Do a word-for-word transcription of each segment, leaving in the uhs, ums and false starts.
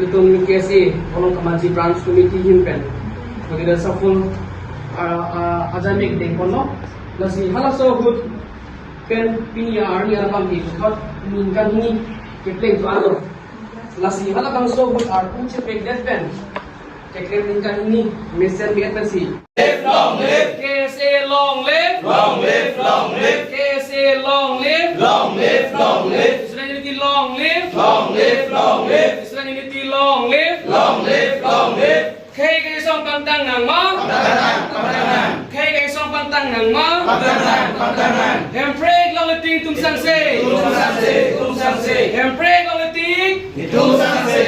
Itum K S A Volongkom Aji Branch Committee ahin pen, budi reshuffle, ah, ah, ajamek dengponlo. Lasi halaso ahut pen pini arni alam ke puthot ningkan hini kepleng do-an lo. Lasi halabangso ahut arpu chepekdet pen keklem ningkan hini mesen biat pensi. Live, long live. K S A long live. Long live, long live. K S A long live. Long live, long live. Student unity long live. Long live, long live. Student unity long live. Long live, long live. Khei kaisong pangtang nangma. Pangtang nang, pangtang nang. Khei kaisong pangtang nangma. Pangtang nang, pangtang nang. Hemprek longle tik tum sangse. Tum sangse, tum sangse. Hemprek longle tik. Tum sangse.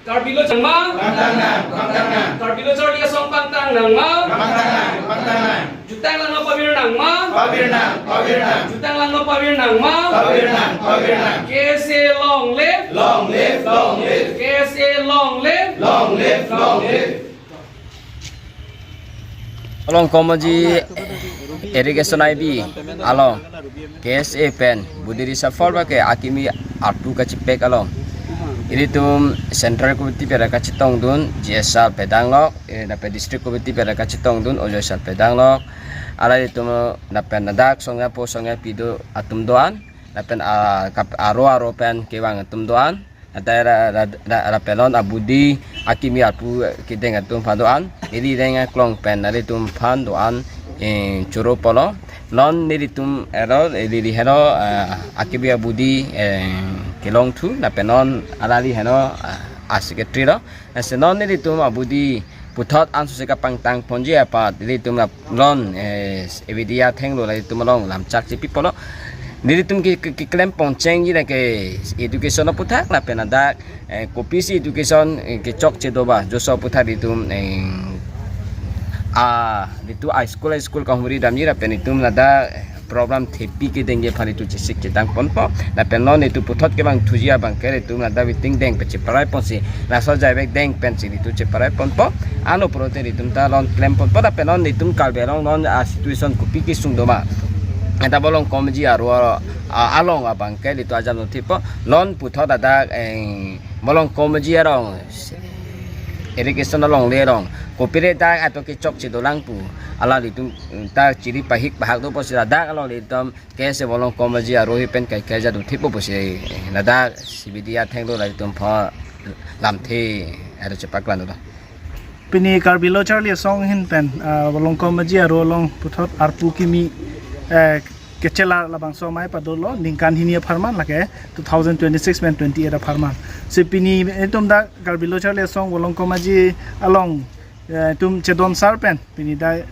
Karbi lo changma. Pangtang nang, pangtang nang. Karbi lo charli asong pangtang nangma. Pangtang nang, pangtang nang. Jutang langno pavir nangma. Pavir nang, pavir nang. Jutang langno pavir nangma. Pavir nang, pavir nang. K S A long live. Long live, long live. K S A long live. Long live, long live. Volongkom Aji Irrigation I B along K S A pen budi reshuffle abangke akimi arpu kachepek along ilitum Central Committee pen ra kachetongdun G S R Pedang lok, eh, lapen District Committee pen ra kachetongdun Ojoy Sar Pedang lok. Alangli atum lapen ladak songja po songja pi do atum do-an, lapen, ah, kap-, aro aro pen kevang atum do-an. Ladak ra, ra, ra, lapen non abudi akimi arpu kedeng atum aphan do-an, neli reng aklong pen nanglitum aphan do-an, eh, choro polo. Non nelitum ero, eh, neli heno, eh, akimi abudi, eh, kelong thu, lapen non alangli heno, eh, a secretary lo. Lasi non nelitum abudi puthot ansose kapangtang ponji apot nelitum lap-, non, eh, A B D athenglo, latum along lamchak chepi polo. Nelitum ke, ke, keklem pon chengji lake education aputhak lapen ladak, eh, kopisi education, eh, kechokche do ba, joso aputhak nelitum, eh, a, nelitum a school, a school kahumri damji lapen nelitum ladak, eh, program thepi kedengji aphan nelitum chesik chedang ponpo. Lapen non nelitum puthot kevang thuji abangke nelitum ladak meeting deng pen cheparai ponsi, laso ajai bek deng pensi nelitum cheparai ponpo. Ano pulote nelitum ta non klem ponpo, lapen non nelitum Karbi Anglong non a situation kopi kesung do ma, eta Volongkom Aji aro, a, along abangke nelitum ajam nangthippo. Non puthot ladak, eh, Volongkom Aji arong, irrigation alongle arong, kopire dak ato kechokche dolang pu alanglitum ta chiri pahik pahak do pusi ladak along nelitum K S A Volongkom Aji arohi pen kaikai jadu thippo pusi ladak C B D athenglo, latum aphan lamthe aro chepaklang do. Pini Karbi Lo Charli Asong ahin pen, ah, Volongkom Aji aro along puthot arpu kimi, eh, kechela labangso amei padolo ningkan hini apharman lake two thousand twenty-six pen twenty-eight apharman. Si pini itum dak Karbi Lo Charli Asong Volongkom Aji along, eh, itum chedon sar pen, pini dak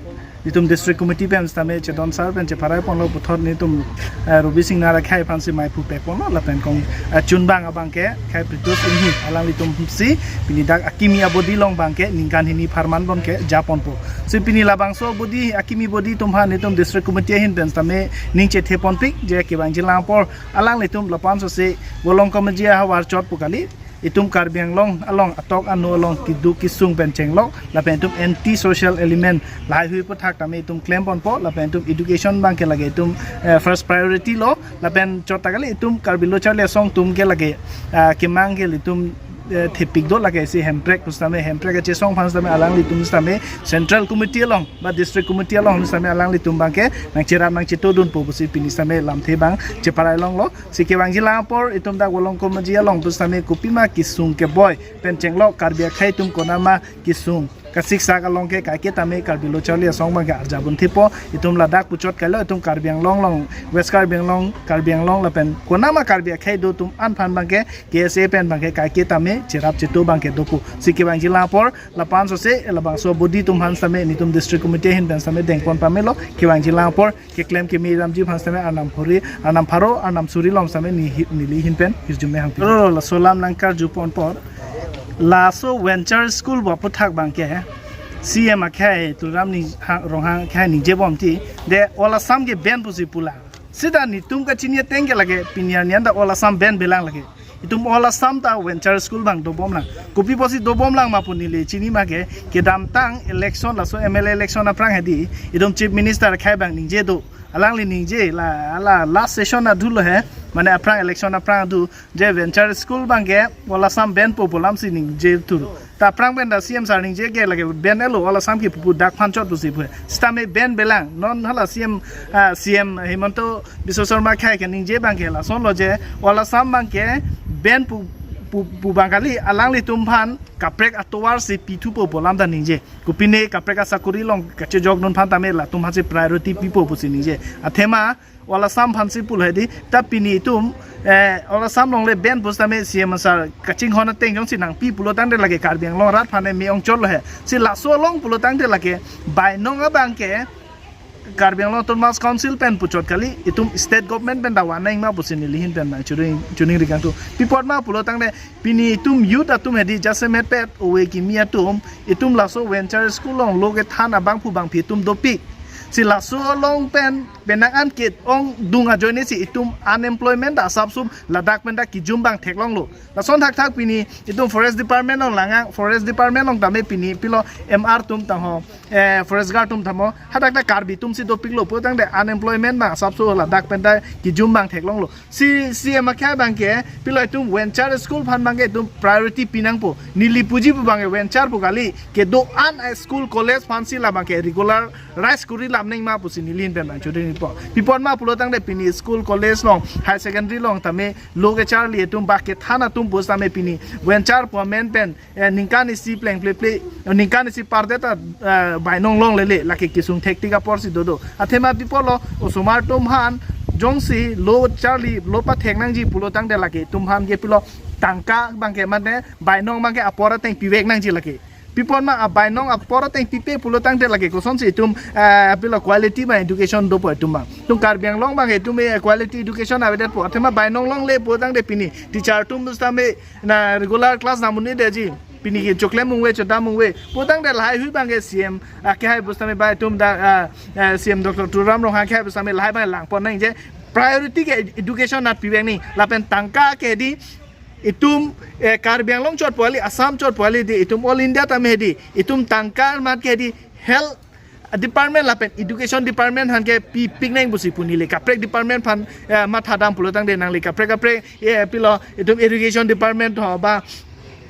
itum District Committee pen sitame chedon sar pen cheparai ponlo puthot nelitum, eh, Rubi Singnar akhai aphansi mei phu pek ponlo lapen kong, eh, chunbang abangke akhai Pritus Inghi alanglitum si pini dak akimi abudi along abangke ningkan hini apharman abangke ja ponpo. Si pini labangso abudi, akimi abudi atum aphan nelitum District Committee ahin pen sitame ning chethe ponpik je kevangji lang apor alanglitum lapu-an sose Volongkom Aji ahavar chot pu kali, itum Karbi Anglong along atok anu along keduk kesung pen chenglok lapen itum anti social element lahai hui aputhak tame itum klem ponpo, lapen itum education abangke lake itum, eh, first priority lo, lapen chot ta kali itum Karbi Lo Charli Asong atum ke lake, ah, kemang ke itum, eh, thepik do lake si Hemprek pusitame, Hemprek kachesong aphan sitame alanglitum sitame Central Committee along ba District Committee along sitame alanglitum abangke nangcherap nangchetodunpo pusi pini sitame lamthe abang cheparai longlo. Si kevangji lang apor itum dak Volongkom Aji along pusitame kopima kesung keboi pen chenglok Karbi akhai atum konama kesung kasiksak along ke kaike tame Karbi Lo Charli Asong abangke arjabun thippo. Itum ladak puchot kailo, itum Karbi Anglong along, West Karbi Anglong, Karbi Anglong lapen konama Karbi akhai do atum an aphan abangke K S A pen abangke kaike tame cherap cheto abangke dopo. Si kevangji lang apor lapu-an sose labangso abudi atum aphan sitame nelitum District Committee ahin pen sitame deng pon pamelo. Kevangji lang apor keklem keme damji aphan sitame arnam hori, arnam pharo, arnam suri along sitame ne hi-, neli ahin pen hirjume hangpi. Ro, ro, laso alam nangkarju pon apor, laso Venture School ba aputhak abangke C M akhai Tuliram Ni-, ha-, Ronghang akhai ningje bom ti, de All Assam ke ban pusi pulang. Seta nelitum kachini ateng ke lake pini arni an ta All Assam ban belang lake. Itum All Assam ta Venture School abang dobom lang. Kopi pusi dobom lang ma pu neli chini ma ke, kedamtang election, laso M L A election aphrang hedi, itum Chief Minister akhai abang ningje do. Alangli ningje la, la last session adhulo he, Mane aphrang election aphrang adu je venture school abangke All Assam ban po pu alam si ningje thur. Ta aphrang pen ta C M sir ningje ke lake ban-etlo, All Assam ke pupu dak aphan chot pusi pu. Sitame ban-etlang. Non hala C M, ah, C M Himanta Biswa Sarma akhei ke ningje abangke lasonlo je All Assam abangke ban pu, pu, pu abang kali, alanglitum aphan kaprek atovar si pithupo pu alam ta ningje. Kopine kaprek asakori along kachejokdun aphan tame latum aphansi priority pipo pusi ningje. Athema All Assam aphansi pulo hedi, ta pini itum, eh, All Assam along le ban pusitame C M sir kachinghon ateng jongsi nangpi pulo tangte lake Karbi Anglong arat aphan me-ongchotlo he. Si laso along pulo tangte lake Bainong abangke Karbi Anglong Autonomous Council pen puchot kali, itum state government pen ta van nangma pusi neli ahin pen nangchoningri kangtung. Pi apot ma pulo tangte pini itum youth atum hedi jasemet pet ove kimi atum, itum laso venture school along lo kethan abangphu bangphi itum dopik. Si laso along pen penang an ke-ongdung ajoine si itum unemployment asap sum ladak pen ta kijum abang theklonglo. Lason thakthak pini itum forest department along lang-ang, forest department along tame pini pilo M R atum tangho, eh, forest guard atum tamo, hadak ta Karbi atum si dopiklo pu tangte unemployment abang asap sum ladak pen ta kijum abang theklonglo. Si C M akhei abangke pilo itum venture school aphan abangke itum priority pinangpo. Neli puji pu abangke venture pu kali, kedo-an a-school college aphansi la abangke regularize kori lap nangma pusi neli ahin pen nangchoningripo. Pi apot ma pulo tangte pini school college along, higher secondary along tame lo kecharli atum ba kethan atum pusitame pini venture pu amen pen, eh, ningkan isi plengpleple, eh, ningkan isi pardet ta, eh, Bainong along lele, lake kesung thektik apor si dodo. Athema pi apotlo, osomar atum aphan jongsi lo charli, lo pathek nangji pulo tangte lake itum aphan ke pilo tangka abangke mane Bainong abangke apor ateng pivek nangji lake. Pi apot ma a Bainong apor ateng pipe pulo tangte lake kosonsi itum, eh, pilo quality abang education dopo itum abang. Itum Karbi Anglong abangke itum, eh, quality education avedetpo. Athema Bainong along le pulo tangte pini teacher atum pusitame na regular class dam un-edetji. Pini ke choklem ungve, chodam ungve pu tangte lahai hui abangke C M, ah, akhei pusitame ba itum da, ah, eh, C M Doctor Tuliram Ronghang akhei pusitame lahai abang langpon nangji. Priority ke ed-, education nat pivek nangji. Lapen tangka ke hedi itum, eh, Karbi Anglong chotpo kali, Assam chotpo kali hedi, itum All India tame hedi, itum tangka mat ke hedi health department lapen education department aphan ke pipik nang pusi pu neli. Kaprek department aphan, eh, mathadam pulo tangte nangli kaprek kaprek, eh, pilo itum irrigation department ho ba,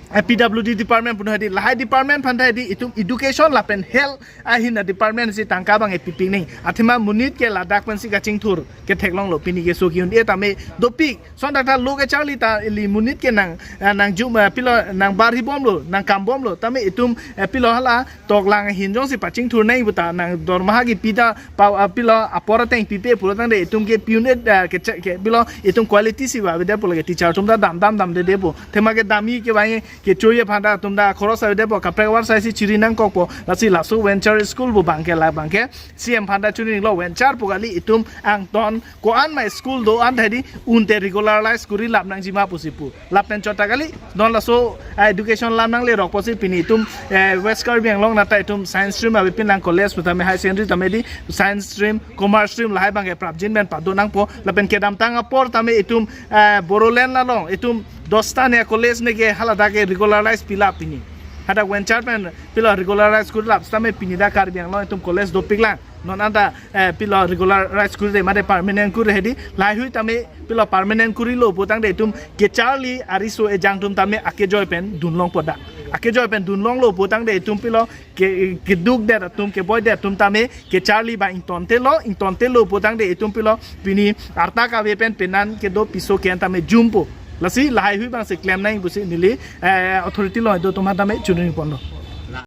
eh, P W D department puno hedi, lahai department aphan ta hedi itum education lapen health ahin a-department si tangka abang epipik nangji. Athema monit ke ladak pensi kachingthur ketheklonglo, pini keso ki-un-e tame dopik. Lason thakthak lo kecharli ta ili monit ke nang, eh, nangjum, eh, pilo nang barhibomlo, nangkambomlo. Tame itum, eh, pilo hala toklang ahin jongsi pachingthur nangji puta nang dormaha kepi ta pa, eh, pilo apor ateng pipe pulo tangte itum ke pi un-e, eh, ke, ke pilo itum quality si ba avedet pulo ke teacher atum ta dam dam damdedetpo. Athema kedamji kevangji kechoji aphan ta atum ta khoros avedet pu, kaprek avarsai si chiri nangkokpo. Lasi laso venture school pu abangke la abangke C M aphan ta choninglo, venture pu kali, itum angton ko-an ma school do-an ta hedi unte regularize kori lap nangjima pusi pu. Lapen chot ta kali, non laso, ah, education lam nanglerok pusi pini itum, eh, West Karbi Anglong nat ta itum science stream avepin lang, college pu tame, higher secondary tame hedi science stream, commerce stream lahai abangke prapjin pen pado nangpo. Lapen kedamtang apor tame itum, eh, Bodoland along itum dosta ne college ne ke haladak ke regularize pilap pini. Hadak venture pen pilo regularize kori lap sitame pini dak Karbi Anglong itum college dopiklang. Non anta, eh, pilo regularize kori de mate permanent kori hedi, lahai hui tame pilo permanent korilo pu tangte itum kecharli ariso ejang atum tame akejoi pen dunlongpo dak. Akejoi pen dunlonglo pu tangte itum pilo ke, kedukdet atum, keboidet atum tame kecharli abang ingtontelo, ingtontelo pu tangte itum pilo pini arta kave pen penan kedo piso ke-en tame jumpo. Lasi lahai hui abangsi klem nangji pusi neli, eh, authority along do atum aphan tame choningri ponlo.